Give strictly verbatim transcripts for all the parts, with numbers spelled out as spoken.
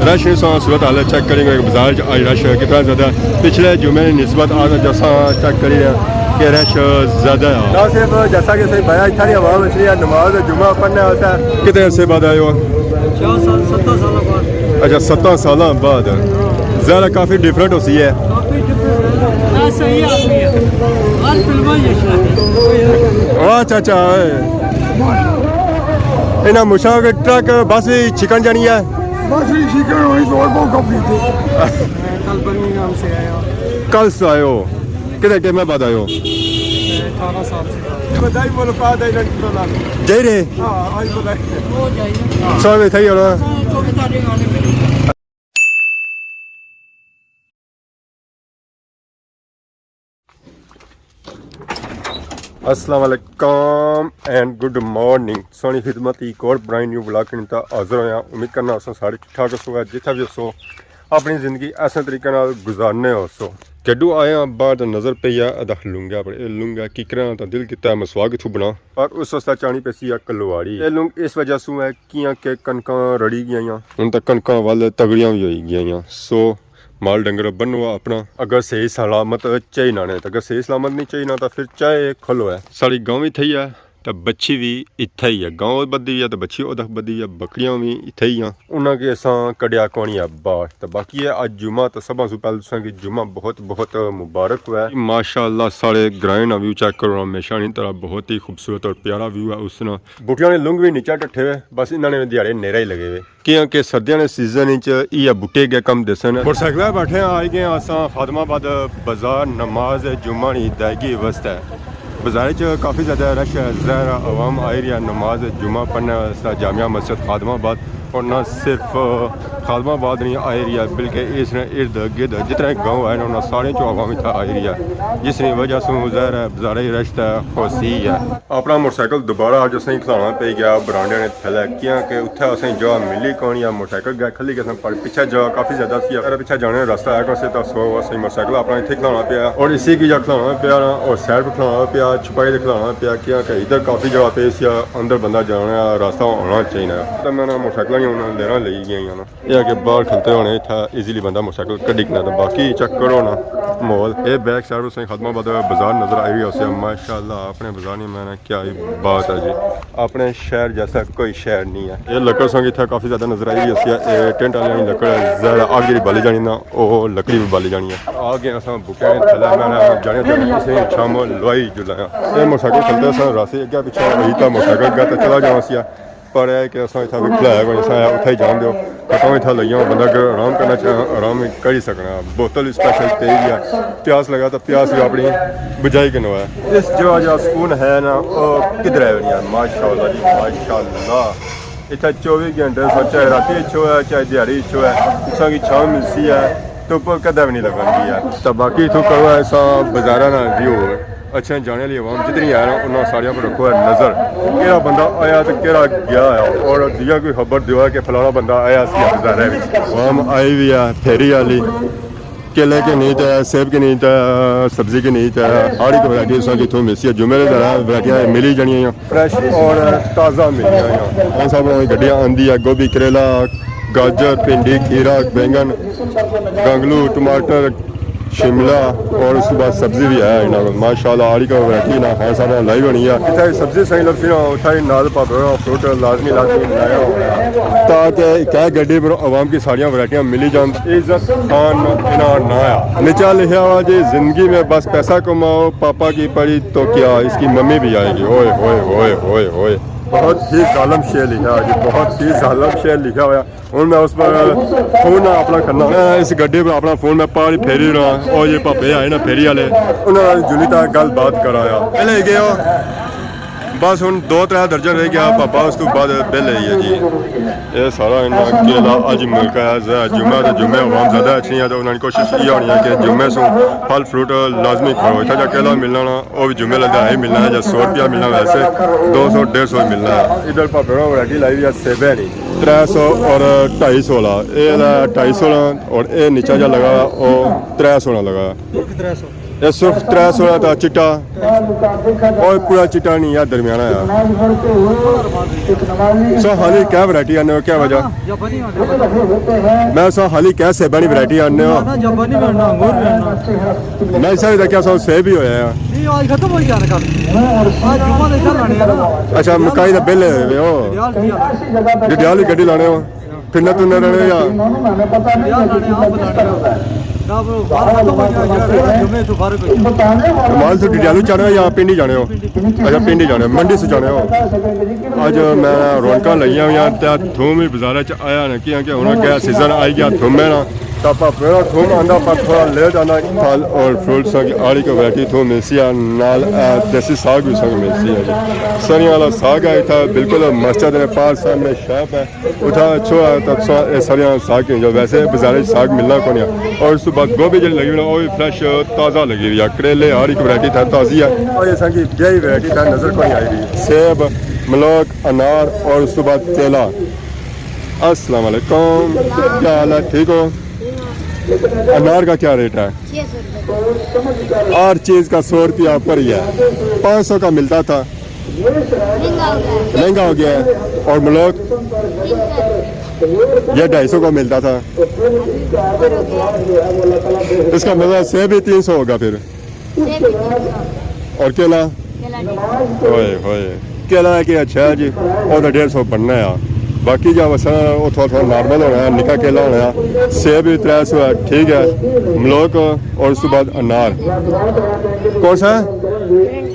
رش اس وقت صورت حال چیک کریں گے، بازار چ اج رش کتنا زیادہ ہے۔ پچھلے جمعے نی نسبت آج جسا چیک کری رہے ہیں کہ رش زیادہ ہے۔ ناصف، جیسا کہ صحیح بھایا، اتھا دی عوام اچھی ہے نماز جمعہ پڑھنے واسطے۔ کتنے عرصے بعد آئے ہو؟ چار سال، ستاں سالاں بعد۔ اچھا، ستاں سالاں بعد۔ ظاہر ہے کافی ڈفرنٹ ہو سی ہے۔ کافی ڈفرنٹ ہے۔ ایسا ہی آدمی ہے۔ ہر فلم ہی ایسا ہے۔ واہ چاچا، اے۔ انہاں مشاں کے ٹرک بس بھی چھکن جانی ہے۔ بس بھی چھکن ہونی تو اور بہت کم کی تھی۔ کل برمنگھم سے آیا۔ کل سے آئے ہو؟ کتنے ٹائم بعد آئے ہو؟ اٹھارہ سال سے۔ بتائی ملاقات ہے ڈاکٹر صاحب۔ جائی رہے؟ ہاں، آج بتائی۔ سب اتھا ہی ہونا۔ السلام علیکم اینڈ گڈ مارننگ۔ سوہنی خدمت ایک اور برانڈ نیو ولاگ کے نال حاضر ہویا۔ امید کرنا اساں سارے ٹھیک ٹھاک ہوسو، جتھا بھی ہوسو اپنی زندگی ایسے طریقے نال گزارنے ہوسو۔ جڈو آئے ہاں باہر تے نظر پئی ہے ادخ لنگا پر، اے لنگا ککراں تے دل کیتا ہے مسواک اتھوں بنا، پر اس واسطے چانی پیسی ہے کلواری۔ اے لنگ اس وجہ سوں ہے کیاں کہ کنکاں رڑی گئیاں، ہن تے کنکاں ول تگڑیاں وی ہوئی گئیاں۔ سو مال ڈنگر بنو اپنا، اگر صحیح سلامت چاہی نہ نے، اگر صحیح سلامت نہیں چاہی نہ، تو پھر چاہے کھلو ہے۔ ساڑی گاؤں وی تھئی ہے، تے بچھی وی اتھے ہی ہے۔ گاؤں بدھی وی ہے، تے بچھی ادخ بدھی وی ہے، بکریاں وی اتھے ہی ہیں۔ انہاں کی اساں کڈیا کونی ہے باہر۔ تے باقی ہے اج جمعہ، تے سبھاں سوں پہلے تساں کی جمعہ بہت بہت مبارک ہوئے۔ ماشاءاللہ ساڑے گرائیں نا ویو چیک کرو، ہمیشہ نی طرح بہت ہی خوبصورت اور پیارا ویو ہے۔ اس نا بوٹیاں نے لنگ وی نیچے ٹٹھے ہوئے، بس انہاں نے دیہاڑے نیرے ہی لگے ہوئے۔ کیاں کہ سردیاں نے سیزن وچ ایہہ بوٹے گے کم دیسن۔ موٹر سائیکل بیٹھے آں، آئی گئے آں اساں خادم آباد بازار نماز جمعہ نی ادائیگی واسطے۔ بازار وچ کافی زیادہ رش ہے، ظاہر ہے عوام آئی رہی ہے نماز جمعہ پڑھنے واسطے جامع مسجد خادم آباد، اور نہ صرف خادم آباد نہیں آئی رہی ہے بلکہ اس نے ارد گرد جتنے گاؤں ہیں انہاں سارے چوں عوام اتھا آئی رہی ہے، جس نی وجہ سوں ظاہر ہے بازار وچ رش تے ہوسی ہے۔ اپنا موٹر سائیکل دوبارہ اج اساں کھلانا پئی گیا برانڈے نے تھلے، کیاں کہ اتھے اساں جگہ ملی کونی ہے، موٹر سائیکل گیا کھلی گئے سن، پر پچھے جگہ کافی زیادہ سی، اگر پچھے جانے رستہ ہے کوئی تے سو اساں موٹر سائیکل اپنا اتھے کھلانا پیا، اور اسی کی جا کھلانا پیا نا، اور سائیڈ پہ کھلانا پیا، چھپائی تے کھلانا پیا، کیاں کہ ادھر کافی جگہ پئی سی، اندر بندہ جانا ہے، رستہ ہونا چاہیے۔ تے میں نا موٹر سائیکل ہی انہاں لینا لئی گیا نا۔ اے اگے باہر کھلتے ہونے، اتھا ایزیلی بندہ موٹر سائیکل کڈی کنا، تے باقی چیک کرو نا ماحول۔ اے بیک سائیڈ اساں خادم آباد بازار نظر آئی رہی ہوسی، ماشاءاللہ اپنے بازار نی میں نا کیا ہی بات ہے جی۔ اپنے شہر جیسا کوئی شہر نہیں ہے۔ اے لکڑ اساں کی اتھا کافی زیادہ نظر آئی رہی ہوسی، اے ٹینٹ آلیاں نی لکڑ ہے، زیادہ اگ جیہڑی بالی جانی نا، او لکڑی وی بالی جانی ہے۔ آ گئے اساں بکے تھلے، میں نا جانے تے اساں شام لوائی جلایا۔ اے موٹر سائیکل کھلتے اساں راستے اگے پچھے ہوئی تاں موٹر سائیکل گیا تے چلا جانا سی۔ پر اے کہ اساں اتھا کوئی کھلایا کوئی، اساں اتھا ہی جان دیو۔ ختم اتھا لگی ہوا، بندہ اگر آرام کرنا چاہے، آرام کری سکنا۔ بوتل اسپیشل پئی گیا، پیاس لگا تو پیاس وی اپنی بجائی کنو ہے۔ اس جگہ جا سکون ہے نا، او کدھر ہے نہیں یار، ماشاءاللہ جی، ماشاءاللہ۔ اتھا چوبی گھنٹے سو، چاہے راتی اچھو ہے، چاہے دیہاڑی اچھو ہے، تساں کی چھاں ملسی ہے، دھپ کدے وی نہیں لگن دی ہے۔ تو باقی اتھوں کرو ایسا بازاراں نا ویو۔ اچھا، جانے والی عوام جتنی ہے نا، انہاں ساریاں پر رکھو ہے نظر۔ کیڑا بندہ آیا تے کیڑا گیا ہے، اور دیا کوئی خبر دیو ہے کہ فلانا بندہ آیا سی بازارے وچ۔ عوام آئی وی ہے، پھیری آلی۔ کیلے کے نہیں تے، سیب کے نہیں تے، سبزی کے نہیں تے، ہر ایک ورائٹی اساں کی اتھوں ملسی ہے۔ جمعے دے دن ورائٹیاں ملی جانیاں ہیں۔ فریش اور تازہ ملی جانیاں ہیں۔ ہاں صاحب، ہن گڈیاں آندی ہے، گوبھی، کریلا، گاجر، بھنڈی، کھیرا، بینگن، گانگلو، ٹماٹر، شملہ اور اس کے بعد سبزی بھی ہے انہاں کول۔ ماشاءاللہ، آڑی کا ورائٹی نا خان صاحب نے لائی ہونی ہے۔ اتھا ہی سبزی صحیح لبسی نا، اتھا ہی نال پاپڑ اور فروٹ لازمی، لازمی لایا ہونا ہے۔ تاکہ ایک گڈی پر عوام کی ساریاں ورائٹیاں ملی جان۔ عزت خان انہاں ناں ہے۔ نیچا لکھیا ہوا جی، زندگی میں بس پیسہ کماؤ، پاپا کی پڑی تو کیا، اس کی ممی بھی آئے گی۔ اوئے ہوئے ہوئے ہوئے ہوئے۔ بہت ہی ظالم شعر لکھا ہے جی، بہت ہی ظالم شعر لکھا ہوا۔ ہن میں اس پر فون نہ اپنا کرنا۔ میں اس گڈی پر اپنا فون میں پار پھیری رہا۔ او جی پاپے آئے نا پھیری والے۔ انہاں نال جلی تا گل بات کرایا۔ پہلے ہی گیا۔ بس ہن دو ترے درجن رہ گیا پاپا، اس تو بعد بل ہی ہے جی۔ اے سارا انہاں کیلا اج ملکا ہے، زیادہ جمعہ تے جمعے عوام زیادہ اچھنی ہے، تو انہاں نی کوشش یہ ہونی ہے کہ جمعے سوں پھل فروٹ لازمی کھاؤ۔ اتھا جا کیلا ملنا نا، او بھی جمعے لگدا ہے ملنا ہے، جا سو روپیہ ملنا ویسے دو سو ڈیڑھ سو ملنا ہے۔ ادھر پاپے نے ورائٹی لائی ہوئی ہے سیبے نی، ترے سو اور ڈھائی سو والا، اے والا ڈھائی سو والا، اور اے نیچا جا لگا او ترے سو والا لگا۔ ترے سو۔ یہ صرف ترے سو دا چٹا، اور پورا چٹا نہیں یار، درمیانہ یار۔ سو حالی کیا ورائٹی آنے ہو، کیا وجہ؟ میں سو حالی کیا سیبانی ورائٹی آنے ہو؟ میں اسے بھی دیکھا سو سیب ہی ہویا ہے۔ اچھا، مکائی دا بل ہے ہو؟ ڈڈیال ہی گڈی لانے ہو؟ پھرنا ترنا رہنے ہو یا؟ مال تو ڈڈیالو جانے ہو یا پنڈی جانے ہو؟ اچھا، پنڈی جانے ہو، منڈی سے جانے ہو۔ اج میں رونقاں لگیاں ہوئی ہیں تے تھوم بھی بازار چ آیا نا، کیونکہ ہن کیا سیزن آئی گیا تھومے نا، تاں پا پہلا تھوم آندا، پر تھوڑا لیٹ آندا۔ پھل اور فروٹ سنگ آڑی کو ورائٹی تھوم ملسی ہے، نال اے دیسی ساگ بھی سنگ ملسی ہے۔ سریاں والا ساگ ہے اتھا بالکل مسجد نے پار سامنے شاپ ہے۔ اتھا اچھو ہے تاں تساں اے سریاں ساگ کھائی جاؤ۔ ویسے بازارے چ ساگ ملنا کونی ہے۔ اور اس تو بعد گوبھی جیہڑی لگی ہوئی نا، او وی فریش تازہ لگی ہوئی ہے۔ کریلے ہر ایک ورائٹی تھا تازی ہے۔ اور اساں کی بیاہی ورائٹی تھا نظر کونی آئی رہی۔ سیب، ملوک، انار اور اس تو بعد کیلا۔ السلام علیکم، کیا حال ہے؟ ٹھیک ہو؟ انار کا کیا ریٹ ہے؟ چھ سو روپے۔ ہر چیز کا سو روپیہ اوپر ہی ہے۔ پانچ سو کا ملتا تھا، مہنگا ہو گیا ہے۔ مہنگا ہو گیا ہے۔ اور ملوک؟ تین سو۔ یہ ڈھائی سو کا ملتا تھا۔ ابھی اوپر ہو گیا ہے۔ اس کا مطلب سیب بھی تین سو ہوگا پھر۔ سیب بھی تین سو۔ اور کیلا؟ کیلا ڈیڑھ سو۔ اوئے ہوئے، کیلا ہے کہ اچھا ہے جی، او تاں ڈیڑھ سو بننا ہے۔ باقی جا وسا او تھوڑا تھوڑا نارمل ہونا ہے، نکا کیلا ہونا ہے۔ سیب بھی ترے سو ہے، ٹھیک ہے۔ ملوک اور اس کے بعد انار۔ کون سا ہے؟ گارنٹی۔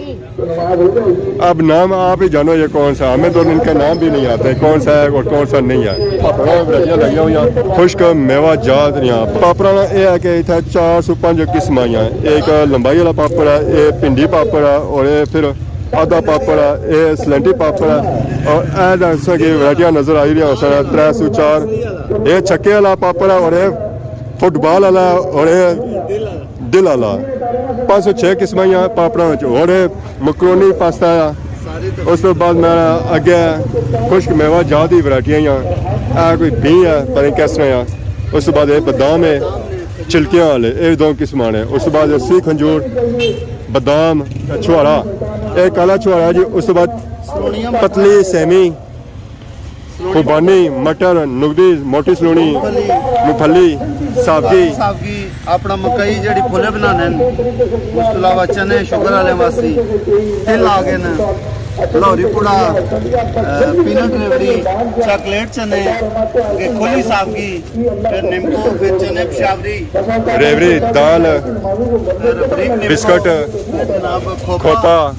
اب نام آپ ہی جانو یہ کون سا، ہمیں تو ان کے نام بھی نہیں آتے، کون سا ہے اور کون سا نہیں ہے۔ پاپڑاں ورائٹیاں لگیاں ہوئی ہیں، خشک میوہ جات رہیاں۔ پاپڑاں نا یہ ہے کہ اتھا چار سو پنج قسم آئی ہیں۔ ایک لمبائی والا پاپڑ ہے، یہ بھنڈی پاپڑ ہے، اور یہ پھر آدھا پاپڑ ہے، یہ سلنٹی پاپڑ ہے، اور اے دسو کہ ورائٹیاں نظر آئی رہی ہیں، ترے سو چار۔ یہ چھکے والا پاپڑ ہے، اور یہ فٹ بال والا، اور یہ دل والا۔ پانچ سو چھ قسماں ہی ہیں پاپڑاں وچ۔ اور مکرونی پاستا ہے۔ اس تو بعد میں اگے خشک میوہ جات دی ورائٹیاں ہی ہیں۔ اے کوئی بین ہے، پتہ نہیں کس طرح ہے۔ اس تو بعد یہ بادام ہے، چھلکیاں والے، یہ دو قسم نے۔ اس تو بعد سی کھنجور، بادام، چھوہارا، یہ کالا چھوہارا جی۔ اس تو بعد پتلی سیمی، خوبانی، مٹر، نگدی، موٹی سلونی، مونگ پھلی، سابکی۔ سابکی، اپنا مکئی جیہڑی پھولے بنانے نے، اس تو علاوہ چنے شوگر والے واسطے، تل آ گئے نے، لاہوری پوڑا، اے، پینٹ ریوڑی، چاکلیٹ چنے، اگے کھلی سابکی، پھر نمکو، پھر چنے پشاوری، ریوڑی، دال، پھر ربڑی نمکو، بسکٹ، پھر جناب کھوپا، کھوپا۔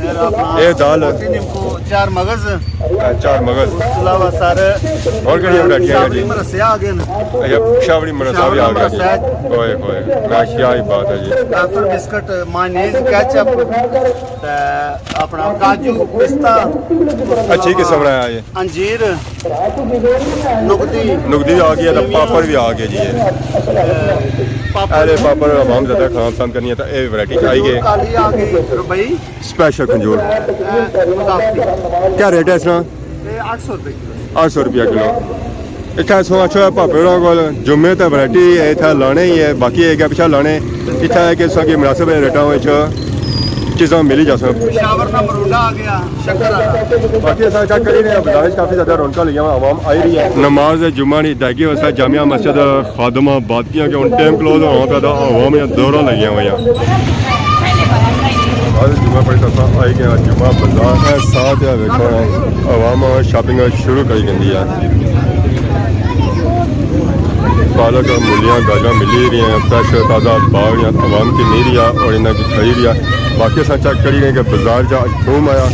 پھر اپنا اے دال۔ موٹی نمکو، چار مغز۔ اے چار مغز۔ اس تو علاوہ سارے اور کہڑیاں ورائٹیاں ہیں پشاوری جی؟ مرسے آ گئے نے۔ اچھا، پشاوری مرسا بھی آ گیا جی۔ پشاوری مرسا۔ اوئے ہوئے، میں کیا ہی بات ہے جی۔ ویفر بسکٹ، مایونیز، کیچپ، تے اپنا کاجو، پستہ۔ اچھی قسم رہا ہے یہ۔ انجیر، نگدی۔ نگدی بھی آ گئی ہے، تے پاپڑ بھی آ گیا جی یہ۔ پاپڑ۔ اہلِ پاپڑ عوام زیادہ کھانا پسند کرنی ہے، تے اے ورائٹی آئی گئی۔ کالی آ گئی، ربئی۔ اسپیشل کھنجور۔ اے مدافعتی۔ کیا ریٹ ہے اس نا؟ اے اٹھ سو روپے کلو۔ اٹھ سو روپیہ کلو۔ اتھا سو اچھا پاپے ہوراں کول جمعے تے ورائٹی ہے، اتھا لانے ہی ہے، باقی ہے کیا پچھا لانے۔ اتھا ہے کہ ساں کی مناسب ریٹاں وچ چیزاں ملی جاسن۔ پشاور نا مرونڈا آ گیا، شکر والا۔ باقی اساں چیک کری رہے ہیں، بازار وچ کافی زیادہ رونقاں لگیاں ہوئیاں، عوام آئی رہی ہے۔ نماز جمعہ نی ادائیگی واسطے جامع مسجد خادمہ آباد کیا کہ ہن ٹائم کلوز ہونا پیا، تے عوام نے دورہ لگیاں ہوئیاں۔ آج جمعہ پڑھ کے اساں آئی گئے ہاں جمعہ بازار۔ اے ساتھ ہے، ویکھو نا، عوام شاپنگ شروع کری گندی ہے۔ پالک، مولیاں، گاجراں ملی رہی ہیں، فریش تازہ باغ یا عوام کی نہیں رہی ہے اور انہاں کی کھائی رہی ہے۔ باقی اساں چیک کری رہے ہیں کہ بازار جا تھوم آیا،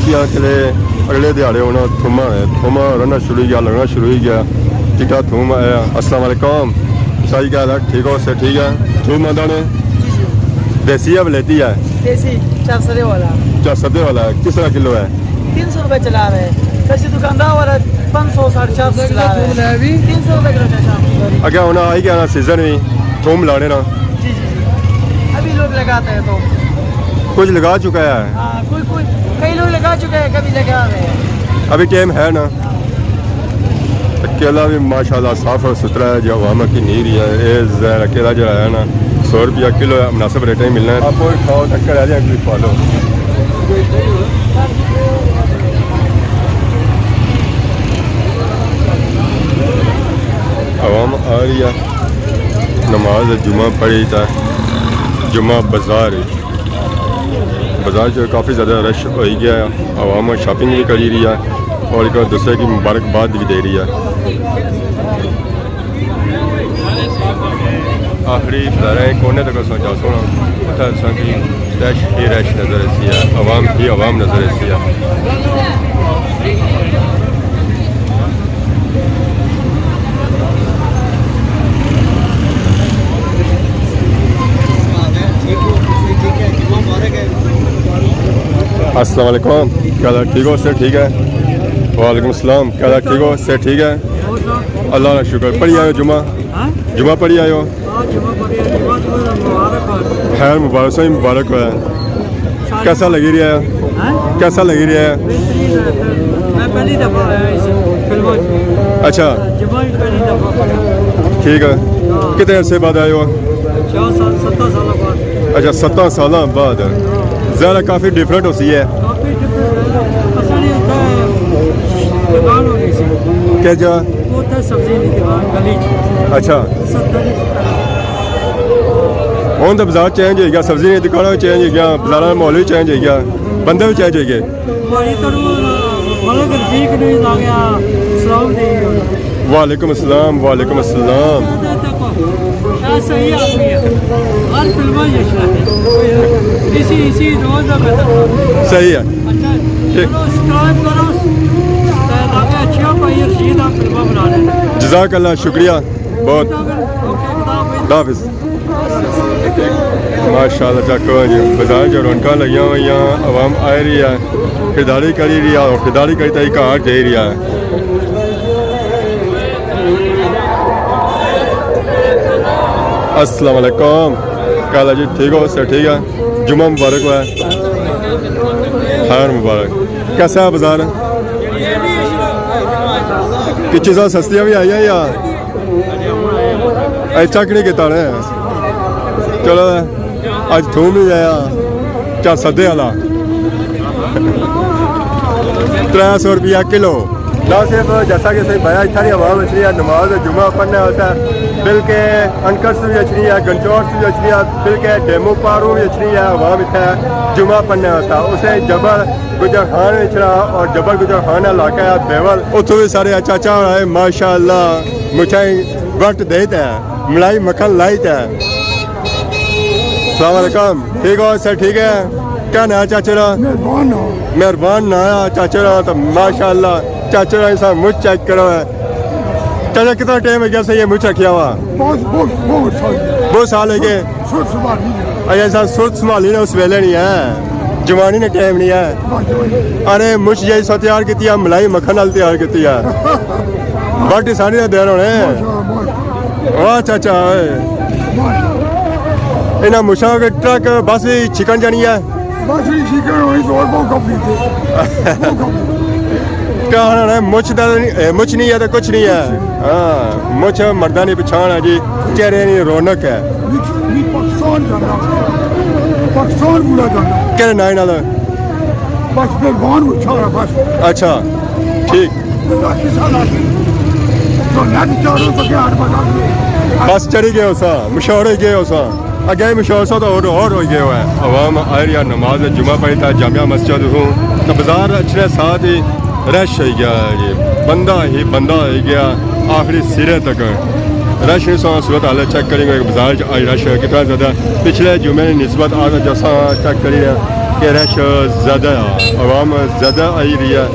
کیا چلے اگلے دیہاڑے ہونا تھوما ہے، تھوما رہنا شروع ہو گیا، لگنا شروع ہو گیا۔ چٹا تھوم آیا۔ السلام علیکم۔ شاہی کیا حال ہے؟ ٹھیک ہو؟ سے ٹھیک ہے؟ تھوم آندا نے؟ دیسی ہے، ولیتی ہے؟ دیسی، چار سدے والا۔ چار سدے والا ہے۔ کس طرح کلو ہے؟ تین سو روپے چلا رہے ہیں۔ دیسی دکاندار والا پانچ سو، ساڑھے چار سو چلا رہے ہیں۔ تین سو روپے کلو چاچا۔ اگے ہونا آئی گیا نا سیزن بھی، تھوم لانے نا۔ جی، جی، جی۔ ابھی لوگ لگاتے ہیں تو۔ کچھ لگا چکا ہے؟ ہاں، کوئی، کوئی، کئی لوگ لگا چکے ہیں، کبھی لگا رہے ہیں۔ ابھی ٹائم ہے نا۔ اکیلا بھی ماشاءاللہ صاف اور ستھرا ہے، جو عوام کی نہیں رہی ہے۔ اے زہر اکیلا جو ہے نا، سو روپیہ کلو ہے، مناسب ریٹیں ملنا ہے۔ آپ کھاؤ تے گھر آلیاں کی کھوا لو۔ عوام آ رہی ہے، نماز جمعہ پڑھی تا، جمعہ بازار ہے۔ بازار چ کافی زیادہ رش ہوئی گیا ہے، عوام شاپنگ بھی کری رہی ہے اور ایک دوسرے کی مبارکباد بھی دے رہی ہے۔ آخری بازار ہے، کونے تک اساں جا سونا، اتھا اساں کی رش ہی رش نظر اسی ہے، عوام ہی عوام نظر اسی ہے۔ السلام علیکم، کیا حال ہے؟ ٹھیک ہو سر؟ ٹھیک ہے۔ وعلیکم السلام، کیا حال ہے؟ ٹھیک ہو سر؟ ٹھیک ہے۔ اللہ کا شکر۔ پڑھی آئے ہو جمعہ؟ ہاں؟ جمعہ پڑھی آئے ہو؟ ہاں، جمعہ پڑھی آئے، جمعہ، جمعہ مبارک ہو۔ خیر مبارک، سائیں مبارک ہوا۔ کیسا لگی رہیا ہے؟ ہاں؟ کیسا لگی رہیا ہے؟ بہترین ہے۔ میں پہلی دفعہ آیا اس فلم میں۔ اچھا۔ جمعہ بھی پہلی دفعہ پڑھا۔ ٹھیک ہے۔ ہاں۔ کتنے عرصے بعد آئے ہو؟ چار سال، ستاں سال بعد۔ اچھا، ستاں سالاں بعد۔ ظاہر ہے کافی ڈفرنٹ ہو سی ہے۔ کافی ڈفرنٹ ہے۔ اساں نے اتھے دکان ہونی سی۔ کیا جا؟ اتھے سبزی دی دکان گلی چ۔ اچھا۔ ستر۔ ہن تے بازار چینج ہوئی گیا، سبزی نی دکاناں وی چینج ہوئی گیا، بازاراں نا ماحول وی چینج ہوئی گیا، بندے وی چینج ہوئی گئے۔ بھائی تینوں ملک رفیق نویز آ گیا، سلام دے۔ وعلیکم السلام، وعلیکم السلام۔ اے صحیح آدمی ہے، ہر فلم وچ اچھنا ہے۔ اسی، اسی روز دا بہتر۔ صحیح ہے۔ اچھا، ٹھیک۔ چلو سبسکرائب کرو، تے تاکہ اچھیاں بھائی رشید آپ فلماں بنا لیں۔ جزاک اللہ، شکریہ بہت۔ اوکے، خدا حافظ۔ خدا حافظ۔ ماشاءاللہ، چیک کرو جی، بازار چ رونقاں لگیاں ہوئیاں، عوام آئی رہی ہے، خریداری کری رہی ہے، اور خریداری کری تے گھر جائی رہی ہے۔ السلام علیکم، کیا حال ہے جی؟ ٹھیک ہو سر؟ ٹھیک ہے، جمعہ مبارک ہوا ہے، خیر مبارک۔ کیسا ہے بازار؟ کچھ چیزاں سستیاں بھی آئی ہیں یا؟ اے چیک نہیں کیتا نے۔ چلو، اج تھوم ہی آیا، چار سدے والا۔ ترے سو روپیہ کلو۔ نہ صرف جیسا کہ صحیح بھایا، اتھا دی عوام اچھنی ہے نماز جمعہ پڑھنے واسطے، بلکہ انکر سے بھی اچھنی ہے، گنچور سے بھی اچھنی ہے، بلکہ ڈیمو پاروں بھی اچھنی ہے عوام اتھا جمعہ پڑھنے واسطے۔ اسے جبل گجر خان وچ رہا اور جبل گجر خان علاقہ ہے بیول۔ اتھوں بھی سارے چاچا ہونا ہے، ماشاءاللہ، مٹھائی وٹ دے تے، ملائی مکھن لائی تے۔ السلام علیکم، ٹھیک ہو سر؟ ٹھیک ہے۔ کیا نام ہے چاچے دا؟ مہربان نام۔ مہربان نام ہے چاچے دا، تو ماشاءاللہ چاچے دا انسان مجھ چیک کرو ہے۔ چاچا کتنا ٹائم ہو گیا سر یہ مجھ رکھیا ہوا؟ بہت، بہت، بہت سال۔ بہت سال ہو گئے؟ سوچ سنبھال نہیں ہے۔ اچھا، ایسا سوچ سنبھالی نا اس ویلے نہیں ہے، جوانی نے ٹائم نہیں ہے۔ بس وہی۔ ارے مچ جیسا تیار کیتی ہے، ملائی مکھن نال تیار کیتی ہے۔ باٹی سانی نے دین ہونے۔ ماشاءاللہ، ماشاءاللہ۔ واہ چاچا، اے۔ ماشاءاللہ۔ انہاں مچھاں کے ٹرک بس ہی چھکن جانی ہے۔ بس ہی چھکن ہوئی تو اور بہت کم نہیں تھے۔ بہت کم۔ کیا آنا ہے، مچھ دا نہیں، اے، مچھ نہیں ہے تو کچھ نہیں ہے۔ ہاں، مچھ مرداں نی پچھان ہے جی، چہرے نی رونق ہے۔ نہیں، نہیں، پاکستان جانا، پاکستان پورا جانا۔ کہڑے ناں نال؟ بس مہربان ہو سارا بس۔ اچھا، ٹھیک۔ اللہ کی سال آتی۔ تو نہ چاروں تو کیا ہر بتا دے۔ بس چڑھی گئے ہو سا، مشہور ہو گئے ہو سا۔ اگے مشہور سا تو اور، اور ہو گئے ہوا ہے۔ عوام آئی رہی ہے نماز جمعہ پڑھی تھا جامع مسجد ہوں۔ تو بازار اچھنے ساتھ ہی رش ہوئی گیا ہے جی، بندہ ہی بندہ ہوئی گیا آخری سرے تک۔ رش نے سو صورت حال چیک کریں گے، بازار چ آج رش کتنا زیادہ، پچھلے جمعے نی نسبت آج جیسا چیک کری رہے کہ رش زیادہ ہے، عوام زیادہ آئی رہی ہے۔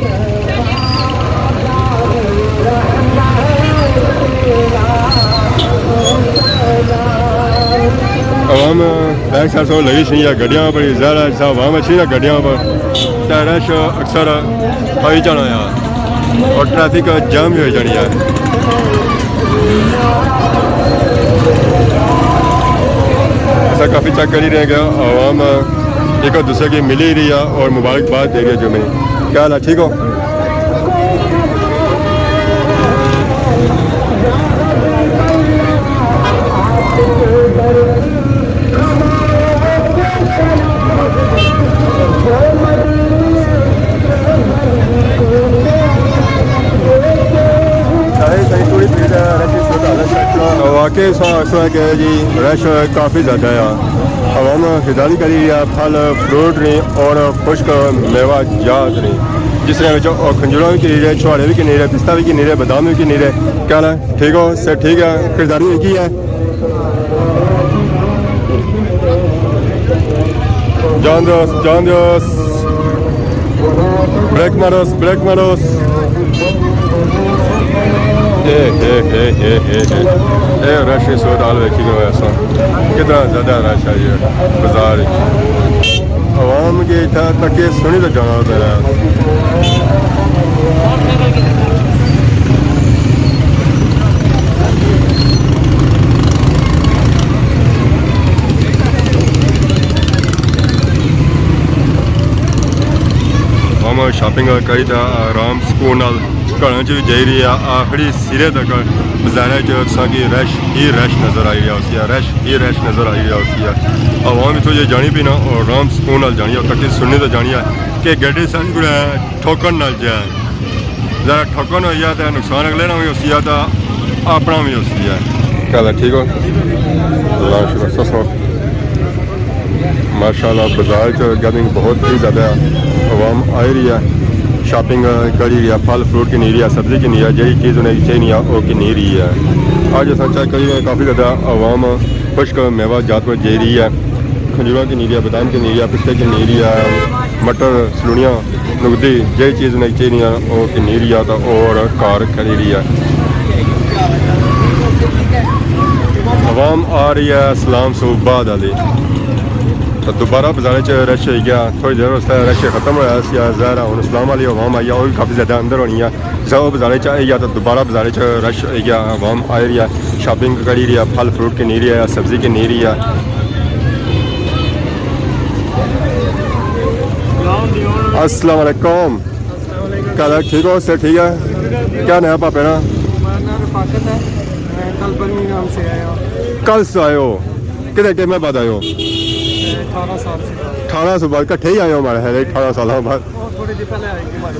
عوام بیک سائڈ سے لگی شنی ہے گڈیاں پر، ظاہر ہے جیسا عوام اچھی نا گڈیاں پر، تے رش اکثر ہوئی جانا ہے اور ٹریفک جام بھی ہوئی جانی ہے۔ ایسا کافی چیک کری رہے گا، عوام ایک دوسرے کی ملی رہی ہے اور مبارکباد دے رہی ہے جمعے۔ کیا حال ہے؟ ٹھیک ہو؟ واقعی سا آخساں کہ جی رش کافی زیادہ ہے۔ عوام خریداری کری رہی ہے، پھل فروٹ نہیں اور خشک میوہ جات نہیں، جس نے وچ کھنجوراں بھی گھنی رہے، چھوہارے بھی گھنی رہے، پستہ بھی گھنی رہے، بادام بھی گھنی رہے۔ کیا حال ہے؟ ٹھیک ہو؟ صحت ٹھیک ہے؟ خریداری ہوئی کی ہے؟ جان دیوس، جان دیوس۔ بریک ماروس، بریک ماروس۔ اے، اے، اے۔ اے رش نی صورتحال ویکھی گئے ایسا۔ کتنا زیادہ رش ہے یہ بازار وچ۔ عوام کے اتھا تک کے سنی تو جانا پڑ رہا ہے۔ ہم شاپنگ کری تے آرام سکون نال گھراں چ وی جائی رہی ہے۔ آخری سرے تک بازاراں چ تساں کی رش ہی رش نظر آئی رہیا ہوسی ہے، رش ہی رش نظر آئی رہیا ہوسی ہے۔ عوام اتھوں جے جانی پئی نا، آرام سکون نال جانی ہے، تاکہ سنی تے جانی ہے کہ گڈی ساری کوئی ٹھوکن نال جائے۔ ذرا ٹھوکن ہوئی جائے تے نقصان اگلے نا وی ہوسی ہے تے اپنا وی ہوسی ہے۔ کیا حال ہے؟ ٹھیک ہو؟ اللہ کا شکر، سس ہو۔ ماشاءاللہ، بازار چ گیدرنگ بہت ہی زیادہ ہے، عوام آئی رہی ہے، شاپنگ کری رہی ہے، پھل فروٹ گھنی رہی ہے، سبزی گھنی رہی ہے، جہڑی چیز انہیں چاہیے ہے، وہ گھنی رہی ہے۔ اج اساں چیک کری رہے ہیں، کافی زیادہ عوام خشک میوہ جات پر جائی رہی ہے، کھجوراں گھنی رہی ہے، بادام گھنی رہی ہے، پستے گھنی رہی ہے، مٹر، سلونیاں، نقدی، جہڑی چیز انہیں چاہیے ہے، وہ گھنی رہی ہے، تو اور گھر کھڑی رہی ہے۔ عوام آ رہی ہے اسلام سو بعد والی۔ تو دوبارہ بازار چ رش ہوئی گیا، تھوڑی دیر واسطے رش ختم ہویا سی، ظاہر ہے ہن اسلام والی عوام آئی ہے، وہ بھی کافی زیادہ اندر ہونی ہے۔ جس طرح وہ بازار چ آئی ہے تو دوبارہ بازار چ رش ہوئی گیا، عوام آئی رہی ہے، شاپنگ کری رہی ہے، پھل فروٹ گھنی رہی ہے، سبزی گھنی رہی ہے۔ السلام علیکم۔ کیا حال ہے؟ ٹھیک ہو؟ صحت ٹھیک ہے؟ کیا نام ہے پاپے نا؟ ہمارا نام رفاقت ہے۔ میں کل برمنگھم سے آیا ہوں۔ کل سے آئے ہو؟ کتنے ٹائم بعد آئے ہو؟ اٹھارہ سال سے بعد۔ اٹھارہ سال بعد کٹھے ہی آئے ہو ہمارے خیال ہے، اٹھارہ سالوں بعد۔ وہ تھوڑے دن پہلے آئے تھے ہمارے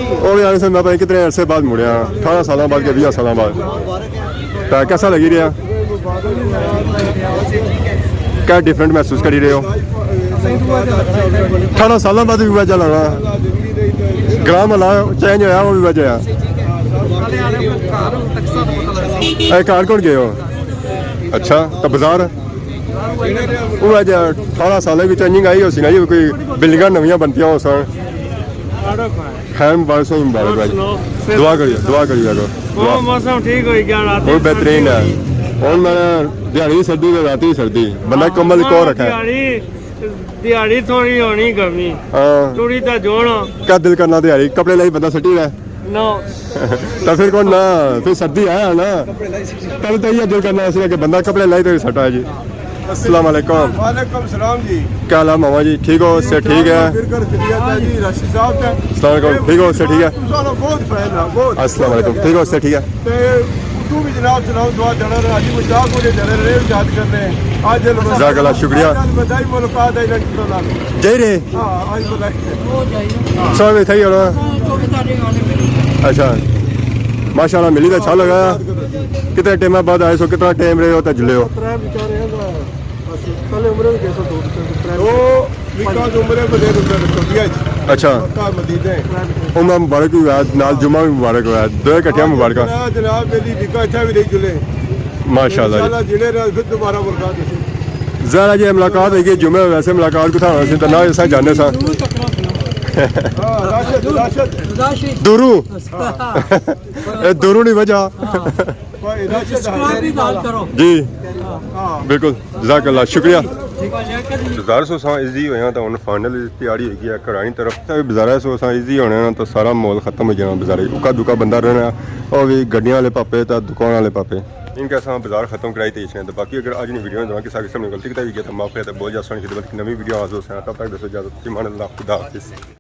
سے۔ اور یار، اسے میں پتہ نہیں کتنے عرصے بعد مڑیا، اٹھارہ سالوں بعد کہ بیس سالوں بعد۔ تو کیسا لگی رہیا؟ کیا ڈفرنٹ محسوس کری رہے ہو؟ اٹھارہ سالاں بعد بھی وجہ لانا، گرام والا چینج ہویا، وہ بھی وجہ ہے۔ اے، گھر کون گئے ہو؟ اچھا، تو بازار؟ وہ وجہ اٹھارہ سالوں کی چینجنگ آئی ہو سی نا، یہ کوئی بلڈنگاں نویاں بنتیاں ہو سن۔ خیر مبارک، سو مبارک بھائی۔ دعا کریے، دعا کریے اگر۔ وہ موسم ٹھیک ہوئی گیا، رات وہ بہترین ہے۔ ہن میں دیہاڑی سردی تے راتی سردی، بندہ کمبل کو رکھا ہے۔ دیہاڑی، دیہاڑی تھوڑی ہونی گرمی۔ ہاں۔ ٹوری تے جوڑ۔ کیا دل کرنا دیہاڑی کپڑے لائی بندہ سٹی رہے؟ نو۔ تو پھر کون نا، پھر سردی ہے نا۔ پہلے تو یہ دل کرنا سی کہ بندہ کپڑے لائی تے سٹا جی۔ السلام علیکم۔ وعلیکم السلام جی۔ کیا حال ہے ماما جی؟ ٹھیک ہو؟ صحت ٹھیک ہے؟ پھر کر چلیا تھا جی، راشد صاحب کا۔ السلام علیکم۔ ٹھیک ہو؟ صحت ٹھیک ہے؟ تساں بہت فین ہے، بہت۔ السلام علیکم۔ ٹھیک ہو؟ صحت ٹھیک ہے؟ تے اتوں بھی جناب سناؤ، دعا جڑا رہے، علی مشتاق کو جڑے رہے، یاد کرنے۔ آج جذاک اللہ، شکریہ۔ آج بدائی ملاقات ہے نا، جائی رہے؟ ہاں، آج بدائی۔ سو بھی تھئی ہونا۔ اچھا، ماشاءاللہ، ملی تو اچھا لگا۔ کتنے ٹائم بعد آئے سو؟ کتنا ٹائم رہے ہو تے جلے ہو؟ ترے بیچارے ہیں نا، بس پہلے عمرے بھی گئے سو، دو، ترے۔ دو ویکاں دے عمرے بنے رکھے سعودیہ چ۔ اچھا۔ مکہ مدینے۔ عمرہ مبارک بھی ہوا، نال جمعہ بھی مبارک ہوا، دو اکٹھیاں مبارکاں۔ جناب، جناب، میری ویکاں اتھا بھی رہی جلے۔ ماشاءاللہ جی۔ انشاءاللہ جڑے رہے، پھر دوبارہ ملاقات ہوسی۔ ذرا جی ملاقات ہوئی گئی جمعے، ویسے ملاقات کتھا ہونا سی، تو نہ اساں جانے ساں۔ ہاں، راشد، راشد۔ دوروں۔ اے دوروں نی وجہ۔ کوئی راشد۔ سبسکرائب بھی نال کرو۔ جی۔ ہاں۔ بالکل۔ جزاک اللہ، شکریہ۔ بازار سو اساں ایزی ہویا تاں ہن فائنل تیاری ہوئی گئی ہے گھراں نی طرف۔ تے بازار سو اساں ایزی ہونے نا تاں سارا ماحول ختم ہو جانا بازار۔ اکا دکا بندہ رہنا، او وی گڈیاں والے پاپے تے دکان والے پاپے۔ ان کے اساں بازار ختم کرائی تے اچھنے۔ تے باقی اگر اج نی ویڈیو نے تساں کسے قسم نی غلطی کیتی ہوئی ہے تاں معاف کرے تے بہت زیادہ سوہنی خدمت نوی ویڈیو حاضر ہوساں۔ تب تک دوستو اجازت، فی امان اللہ، خدا حافظ۔